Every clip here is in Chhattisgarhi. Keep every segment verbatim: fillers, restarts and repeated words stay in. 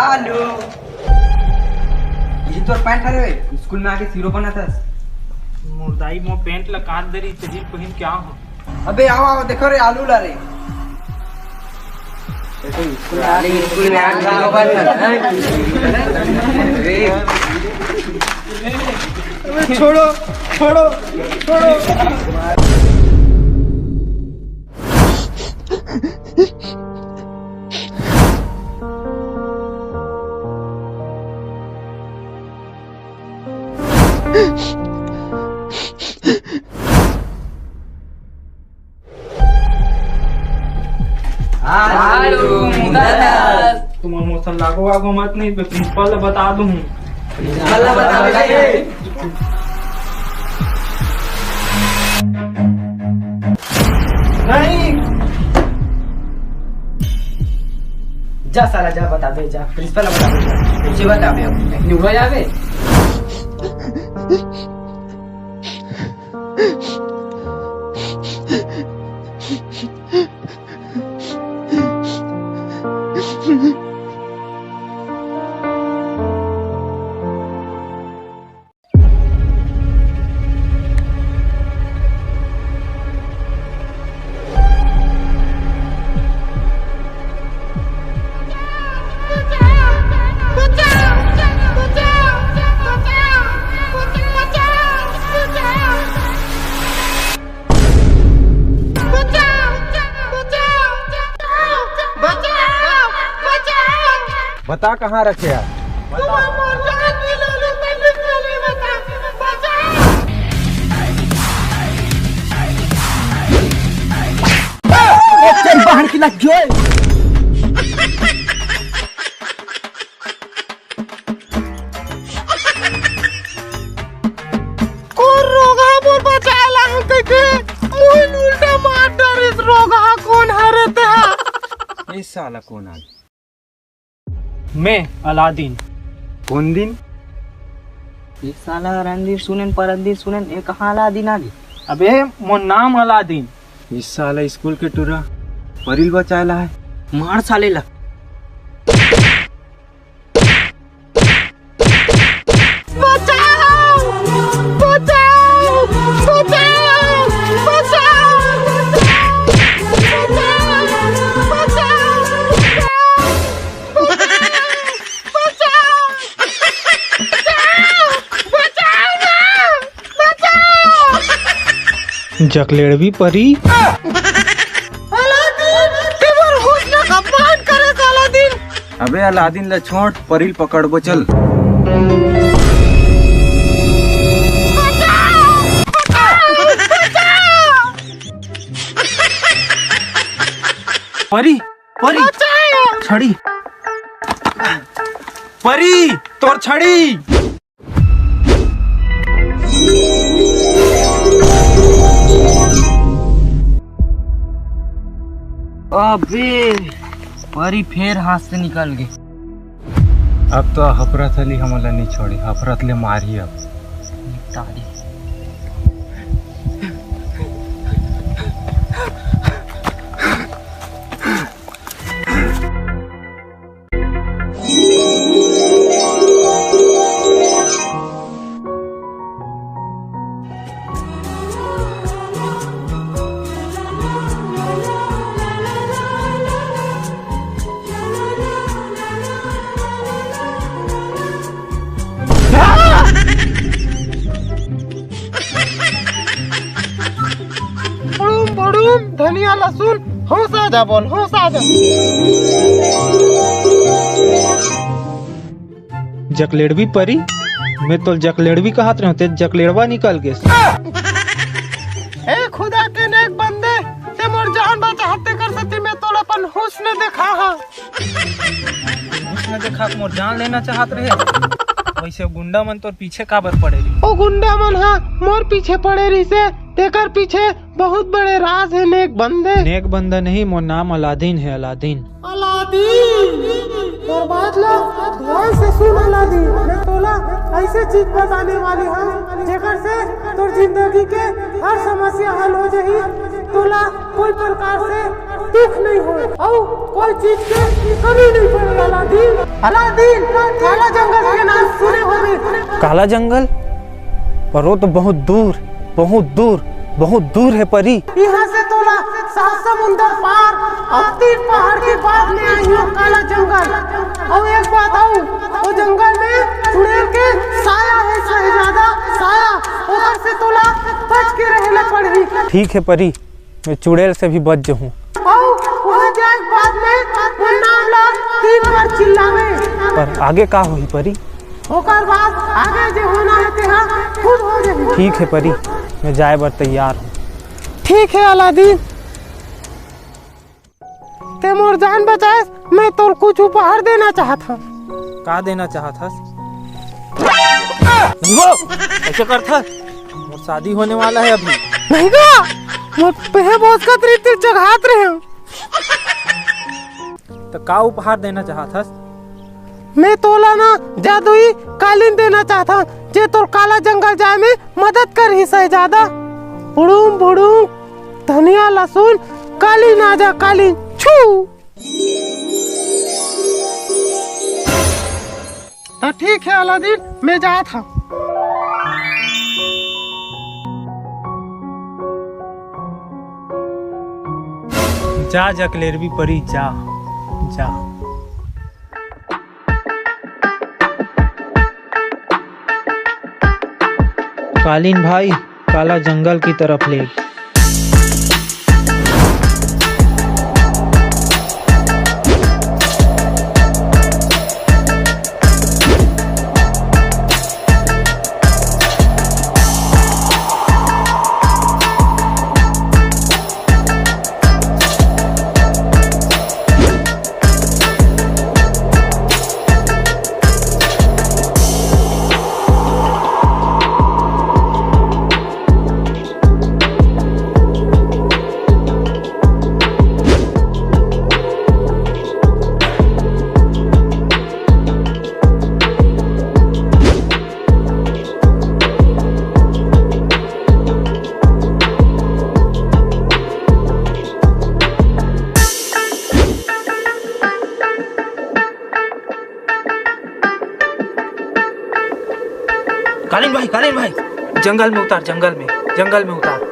आलू, ये तोर पैंट हरे, स्कूल में आके हीरो बना था। मोर दाई मोर पैंट ला काट दे रही, तो जींस पहन के आवा हूँ। अबे आओ, आओ, देखो रे, आलू ला रे। स्कूल में आके हीरो बना था। अबे छोड़ो, छोड़ो, छोड़ो। हेलो, मुंगदा दास। तुम मोर से लागो आगो मत नहीं, मैं प्रिंसिपल ला बता दूं। प्रिंसिपल ला बता दे। नहीं। जा साला, जा बता दे, जा। प्रिंसिपल ला बता दे, जा। कैसे बताबे अब? नहीं हुआ जाबे। बता, कहाँ रखे हस? तेरी बहन की लग गई। कोन रोगहा मोर बचाए ला हे कहिके मुही ल उल्टा मार डरिस। रोगहा कोन हरे तेहा? ए साला कोन आ गया? मैं अलादीन। कोन दिन? ए साला रंदीन सुनेन, परन दिन सुनेन, ए कहाँ अलादीन आ गया? अबे मोर नाम अलादीन। ए साला स्कूल के टुरा परी ल बचाए ला हे। मार साले ला। बचाओ! बचाओ! बचाओ! बचाओ! बचाओ! बचाओ ना! बचाओ! जकलेड़वी परी। अलादीन, ते मोर हुस्न का अपमान करे अलादीन। अबे अलादीन ला छोड़, परी ल पकड़बो, चल। परी, परी, छड़ी, परी, तोर छड़ी। अबे, परी फेर हाथ से निकल गे। अब तो हफरत अली हमन ला नइ छोड़े, हफरत ले मारही अब। निपटा दे। बड़ूम बड़ूम धनिया लहसुन, होश आ जा बोल, होश आ जा। जकलेड़वी परी, मैं तोल जकलेड़वी कहत रहेंव, ते जकलेड़वा निकल गेस। ए खुदा के नेक बंदे, ते मोर जान बचाहत, तेकर सेती मैं तोला अपन हुस्न देखाहूं। हुस्न देखा के मोर जान लेना चाहत रहे, वइसे गुंडा मन तोर पीछे काबर पड़े रहिस? ओ गुंडा मन हा मोर पीछे पड़े रहिसे, तेकर पीछे बहुत बड़े राज हे नेक बंदे। नेक बंदा नहीं, मोर नाम अलादीन हे, अलादीन। अलादीन, मोर बात ला ध्यान से सुन अलादीन, मैं तोला ऐसे चीज बताने वाली हूँ जेकर से तोर जिंदगी के हर समस्या हल हो जाही। तोला कोई प्रकार से दुख नहीं हो, अउ कोई चीज के कमी नहीं पड़े। अलादीन, अलादीन, काला जंगल के नाम सुने होबे? काला जंगल? पर वो तो बहुत दूर, बहुत दूर, बहुत दूर है परी। यहाँ से तोला सात समुंदर पार अउ तीन पहाड़ के बाद में आई हो काला जंगल। अउ एक बात अउ, वो जंगल में चुड़ैल के साया है शहजादा, साया। ओकर से तोला बच के रहे ला पड़ही। ठीक है परी, मैं चुड़ैल से भी बच जाहूँ। अउ वहाँ जाए के बाद में वो नाम ला तीन बार चिल्लावे। पर आगे का होही परी? ओकर बाद आगे जे होना है तेहा खुद हो जाही। ठीक है परी, मैं जाए बर तैयार हूँ। ठीक है अलादीन, ते मोर जान बचाएस, मैं तोर कुछ उपहार देना चाहत हूँ। का देना चाहत हस? नहीं वो, ऐसे करथस? मोर शादी होने वाला है अभी। नहीं गा, मोर पेहे बोस का तरी तिर चघात रहे हूँ। तो का उपहार देना चाहत हस? मैं तोला ना जादुई कालीन देना चाहत हूँ, जे तोर काला जंगल जाए में मदद करही शहजादा। भुड़ुम भुड़ुम, धनिया लहसुन, कालीन आजा कालीन, छू। तो ठीक है अलादीन, मैं जात हूँ। जा जकलेरवी परी, जा, जा। कालीन भाई, काला जंगल की तरफ ले। कालीन भाई, कालीन भाई, जंगल में उतार, जंगल में, जंगल में उतार।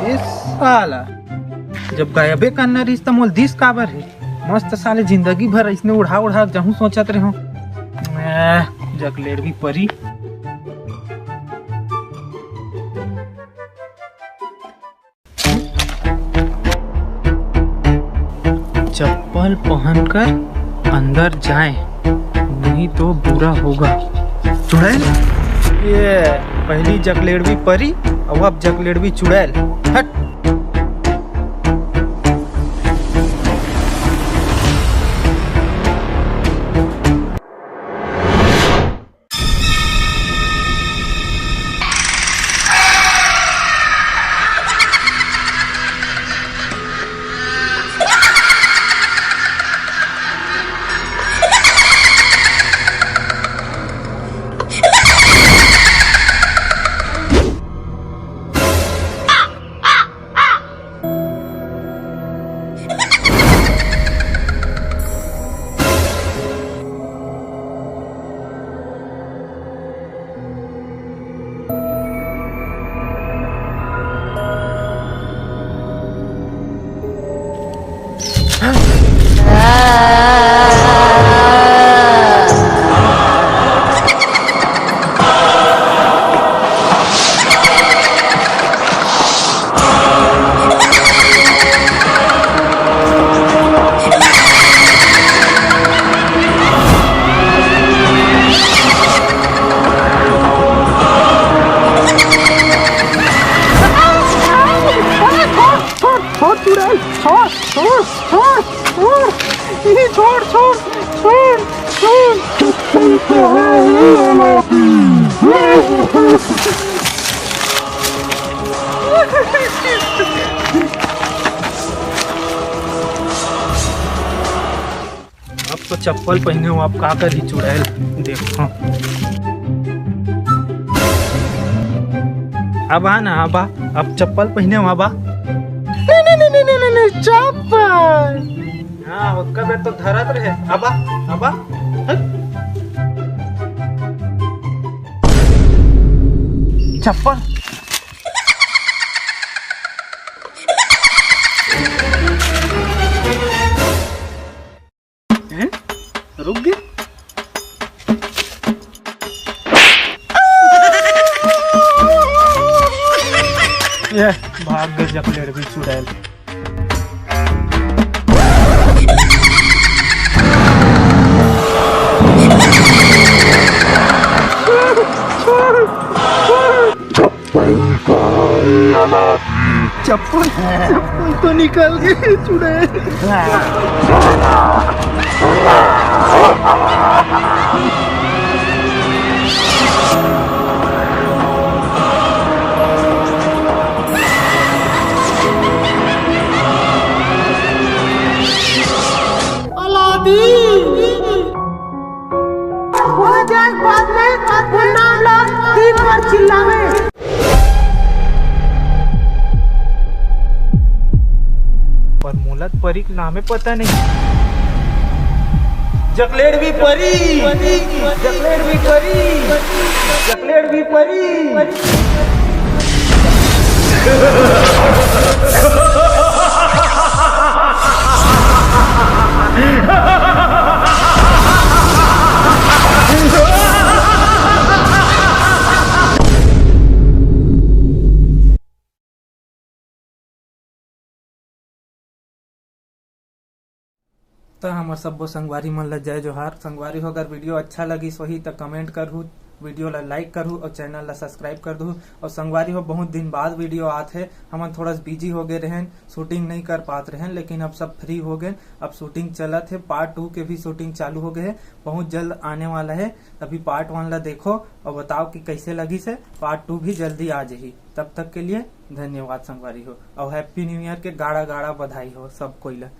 ए साला, जब गायबे करना रहिस त मोल दिस काबर हे? मस्त साले जिंदगी भर अइसने उड़ा उड़ा के जाहूं सोचत रेहेंव। एह, जकलेरवी परी। चप्पल पहनकर अंदर जाएं, नहीं तो बुरा होगा। चुड़ैल, ये पहली जकलेड़वी परी, अउ अब जकलेड़वी चुड़ैल। हट। तो चप्पल पहिने हँव, अब का करही चुड़ैल, देखो। अब आ ना, अब आ, अब चप्पल पहिने हँव, अब आ। नहीं, नहीं, नहीं, चप्पल। हाँ, ओतका बेर तो धरत रहे। अब आ, अब आ। हट। चप्पल। हैं? रुक गे। ये भाग गे जकलेड़वी चुड़ैल। चप्पल, चप्पल तो निकल गे चुड़ैल। अलादीन। वो जाए बाद में वो नाम ला तीन बार चिल्लावे। पर मोला तो परी के नामे पता नहीं। जकलेड़वी परी, जकलेड़वी परी, जकलेड़वी परी। त हमर सब्बो संगवारी मन ल जय जोहार। संगवारी हो, अगर video अच्छा लगिस होही त comment करहू, video ल like करहू और channel ल subscribe कर दहू। और संगवारी हो, बहुत दिन बाद video आत हे, हमन थोड़ा सा busy हो गए रहेन, shooting नहीं कर पात रहेन, लेकिन अब सब free हो गए, अब shooting चलत हे, part two के भी shooting चालू हो गए हे, बहुत जल्द आने वाला हे। अभी part one ल देखो और बताओ कि कैसे लगिस हे, part two भी जल्दी आ जाही। तब तक के लिए धन्यवाद संगवारी हो, और Happy New Year के गाड़ा गाड़ा बधाई हो सब कोई ल।